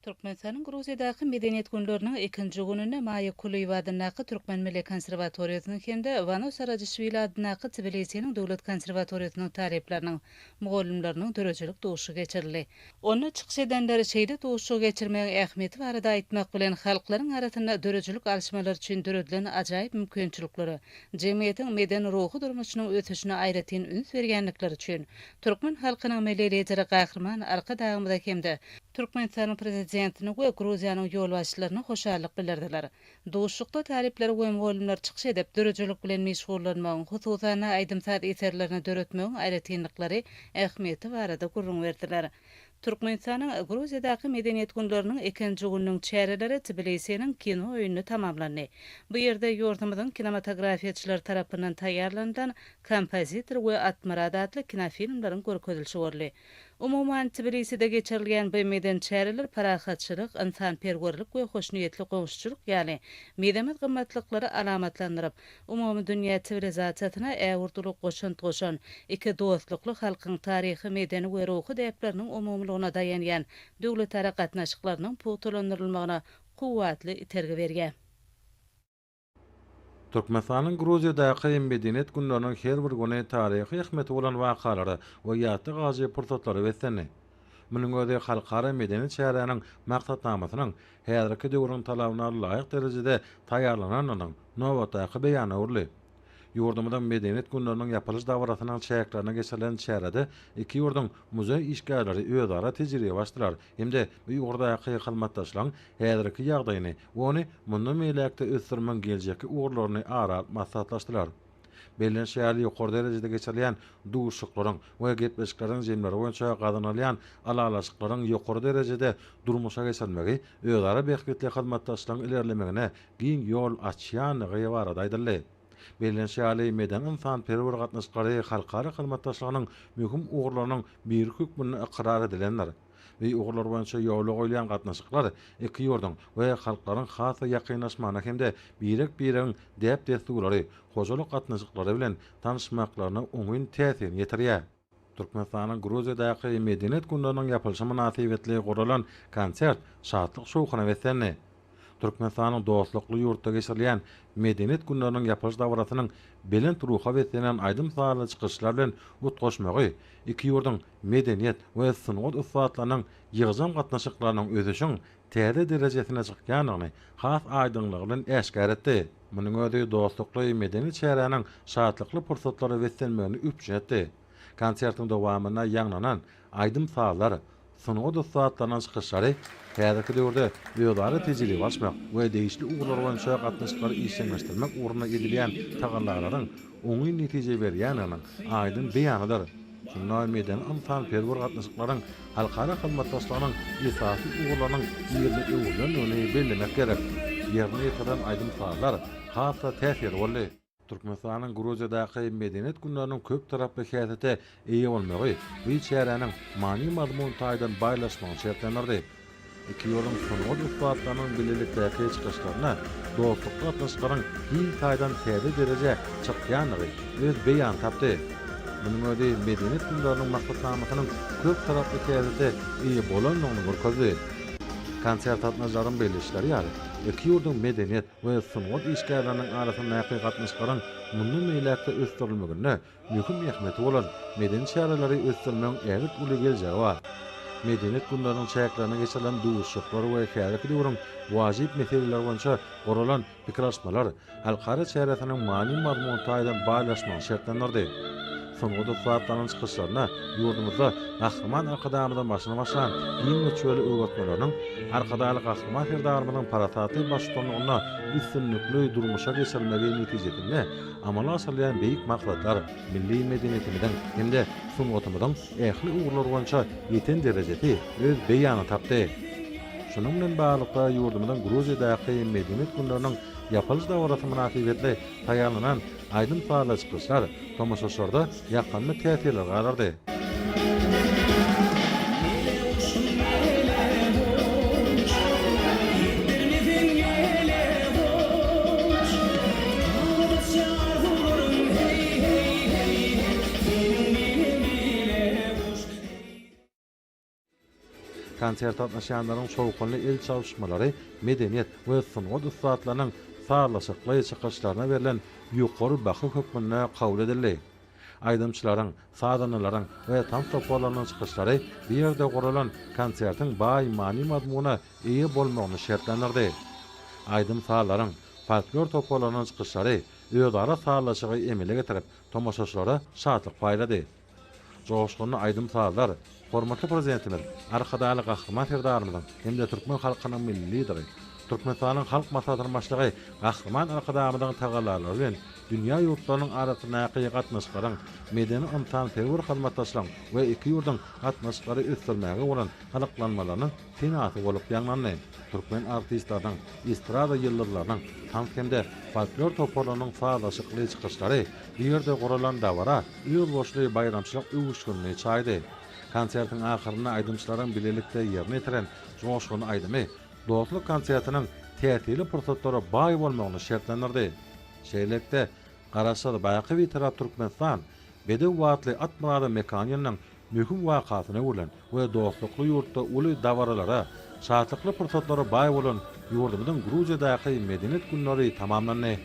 Türkmenistanyň Gruziýadaky Medeniýet günleriniň ikinji gününde Maýa Kulyýewa adyndaky Türkmen milli konserwatoriýasynyň hem-de Wano Sarajişwili adyndaky Tbilisiniň döwlet konserwatoriýasynyň talyplarynyň, mugallymlarynyň döredijilik duşuşygy geçirildi. Onda çykyş edenler şeýle duşuşygy geçirmegiň ähmiýeti barada aýtmak bilen, halklaryň arasynda döredijilik alyşmalary üçin döredilen ajaýyp mümkinçiliklere, jemgyýetiň medeni-ruhy durmuşynyň ösüşine aýratyn üns berýändikleri üçin türkmen halkynyň Milli Lideri Gahryman Arkadagymyza hem-de Türkmenistanyň Prezidentine we Gruziýanyň ýolbaşçylaryna hoşallyk bildirdiler. Duşuşykda talyplar we mugallymlar çykyş edip, döredijilik bilen meşgullanmagyň, hususan-da, aýdym-saz eserlerini döretmegiň aýratynlyklary, ähmiýeti barada gürrüň berdiler. Türkmenistanyň Gruziýadaky Medeniýet günleriniň ikinji gününiň çäreleri Tbilisiniň kino öýünde tamamlandy. Bu ýerde ýurdumyzyň kinematografiýaçylary tarapyndan taýýarlanylan Kompozitor we Atmyrat atly kinofilmleriň görkezilişi boldy. Umuman, Tbiliside geçirilýän bu medeni çäreler parahatçylyk, ynsanperwerlik we hoşniýetli goňşuçylyk ýaly mizemez gymmatlyklary alamatlandyryp, umumydünýä siwilizasiýasyna ägirt uly goşant goşan iki dostlukly halkyň taryhy, medeni we ruhy däpleriniň umumylygyna daýanýan döwletara gatnaşyklarynyň pugtalandyrylmagyna kuwwatly itergi berýär. Türkmenistanyň Gruziýadaky Medeniýet günleriniň her bir güni taryhy ähmiýeti bolan wakalara we ýatda galyjy pursatlara beslendi. Munuň özi halkara medeni çäräniň maksatnamasynyň häzirki döwrüň talabyna laýyk derejede taýýarlanandygynyň nobatdaky beýanyna öwrüldi. Ýurdumyzyň Medeniýet günleriniň ýapylyş dabarasynyň çäklerinde geçirilen çärede iki ýurduň muzeý işgärleri özara tejribe alyşdylar hem-de bu ugurdaky hyzmatdaşlygyň häzirki ýagdaýyny we ony mundan beýläk-de ösdürmegiň geljekki ugurlaryny ara alyp maslahatlaşdylar. Bellenişi ýaly, ýokary derejede geçirilýän duşuşyklaryň we gepleşikleriň jemleri boýunça gazanylýan ylalaşyklaryň ýokary derejede durmuşa geçirilmegi özara bähbitli hyzmatdaşlygyň ilerlemegine giň ýol açýandygy barada aýdyldy. Bellenişi ýaly, medeni-ynsanperwer gatnaşyklary halkara hyzmatdaşlygynyň möhüm ugurlarynyň biri hökmünde ykrar edilendir. Bu ugurlar boýunça ýola goýulýan gatnaşyklar iki ýurduň we halklaryň has-da ýakynlaşmagyna hem-de birek-biregiň däp-dessurlary, hojalyk gatnaşyklary bilen tanyşmaklaryna oňyn täsirini ýetirýär. Türkmenistanyň Gruziýadaky Medeniýet günleriniň ýapylyşy mynasybetli guralan konsert şatlyk-şowhuna beslendi. Türkmenistanyň dostlukly ýurtda geçirilýän Medeniýet günleriniň ýapylyş dabarasynyň belent ruha beslenen aýdym-sazly çykyşlar bilen utgaşmagy iki ýurduň medeniýet we sungat ussatlarynyň ýygjam gatnaşyklarynyň ösüşiň täze derejesine çykýandygyny has aýdyňlygy bilen äşgär etdi. Munuň özi dostlukly medeni çäräniň şatlykly pursatlara beslenmegini üpjün etdi. Konsertiň dowamynda ýaňlanan aýdym-sazlar, sungat ussatlarynyň çykyşlary häzirki döwürde özara tejribe alyşmak we degişli ugurlar boýunça gatnaşyklary işjeňleşdirmek ugrunda edilýän tagallalaryň oňyn netije berýändiginiň aýdyň beýanydyr. Şunda medeni-ynsanperwer gatnaşyklaryň halkara hyzmatdaşlygynyň esasy ugurlarynyň birine öwrülendigini bellemek gerek. Ýerine ýetirilen aýdym-sazlar has-da täsirli boldy. Türkmenistanyň Gruziýadaky Medeniýet günleriniň köptaraply häsiýete eýe bolmagy bu çäräniň many-mazmun taýdan baýlaşmagyny şertlendirdi. Iki ýurduň sungat ussatlarynyň bilelikdäki çykyşlarynda dostlukly gatnaşyklaryň hil taýdan täze derejä çykýandygy öz beýanyny tapdy. Munuň özi Medeniýet günleriniň maksatnamasynyň köptaraply häsiýete eýe bolandygyny görkezdi. Konsert gatnaşyjylaryň belleýişleri ýaly, iki ýurduň medeniýet we sungat işgärleriniň arasyndaky gatnaşyklaryň mundan beýläk-de ösdürilmeginde möhüm ähmiýeti bolan medeni çäreleri ösdürmegiň ägirt uly geljegi bar. Medeniýet günleriniň çäklerinde geçirilen duşuşyklar we häzirki döwrüň wajyp meseleleri boýunça guralan pikir alyşmalar halkara çäresiniň many-mazmun taýdan baýlaşmagyny şertlendirdi. Sungat ussatlarynyň çykyşlarynda ýurdumyzda Gahryman Arkadagymyzyň başyny başlan giň möçberli özgertmeleriniň Arkadagly Gahryman Serdarymyzyň parasatly baştutanlygynda üstünlikli durmuşa geçirilmegi netijesinde amala aşyrylýan beýik maksatlar, milli medeniýetimiziň hem-de sungatymyzyň ähli ugurlar boýunça ýeten derejesi öz beýanyny tapdy. Şunuň bilen baglylykda, ýurdumyzyň Gruziýadaky Medeniýet günleriniň ýapylyş dabarasy mynasybetli taýýarlanan aýdym-sazly çykyşlar tomaşaçylarda ýakymly täsirler galdyrdy. Konserte gatnaşýanlaryň şowhunly el çalyşmalary medeniýet we sungat ussatlarynyň sazlaşykly çykyşlaryna berlen ýokary baha hökmünde kabul edildi. Aýdymçylaryň, sazandalaryň we tans toparlarynyň çykyşlary bu ýerde guralan konsertiň baý many-mazmuna eýe bolmagyny şertlendirdi. Aýdym-sazlaryň, folklor toparlarynyň çykyşlary özara sazlaşygy emele getirip, tomaşaçylara şatlyk paýlady. Joşgunly aýdym-sazlar hormatly Prezidentimiz Arkadagly Gahryman Serdarymyzyň hem-de türkmen halkynyň Milli Lideri, Türkmenistanyň Halk Maslahatynyň Başlygy Gahryman Arkadagymyzyň tagallalary bilen dünýä ýurtlarynyň arasyndaky gatnaşyklaryň, medeni-ynsanperwer hyzmatdaşlygyň we iki ýurduň gatnaşyklary ösdürmäge bolan gyzyklanmalarynyň senasy bolup ýaňlandy. Türkmen artistleriniň, estrada ýyldyzlarynyň, tans hem-de folklor toparlarynyň sazlaşykly çykyşlary bu ýerde guralan dabara özboluşly baýramçylyk öwüşginini çaýdy. Konsertiň ahyrynda aýdymçylaryň bilelikde ýerine ýetiren joşgunly aýdymy dostluk konsertiniň täsirli pursatlara baý bolmagyny şertlendirdi. Şeýlelikde, Garaşsyz, baky Bitarap Türkmenistan bedew batly at myrada mekan ýylynyň möhüm wakasyna öwrülen we dostlukly ýurtda uly dabaralara, şatlykly pursatlara baý bolan ýurdumyzyň Gruziýadaky Medeniýet günleri tamamlandy.